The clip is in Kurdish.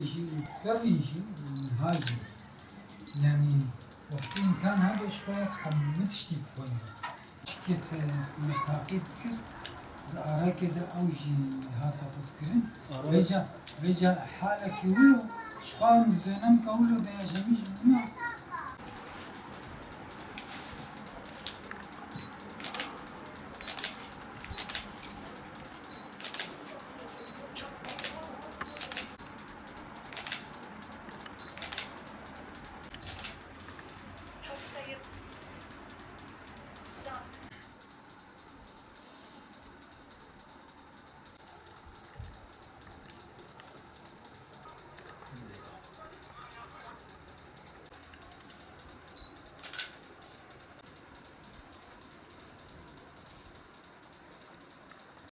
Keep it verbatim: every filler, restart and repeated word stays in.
Jî û kerrî jî û niha jî. Yanî wextî îmkan hebe ji xwe hemû tiştî bixwîne. Çikê te me taqîb dikir, di arekê de ew jî hate qutkirin. Ara- Vêca, vêca halekî wilo, ji xwe em dönem ke wilo de ya jemî ji bûna,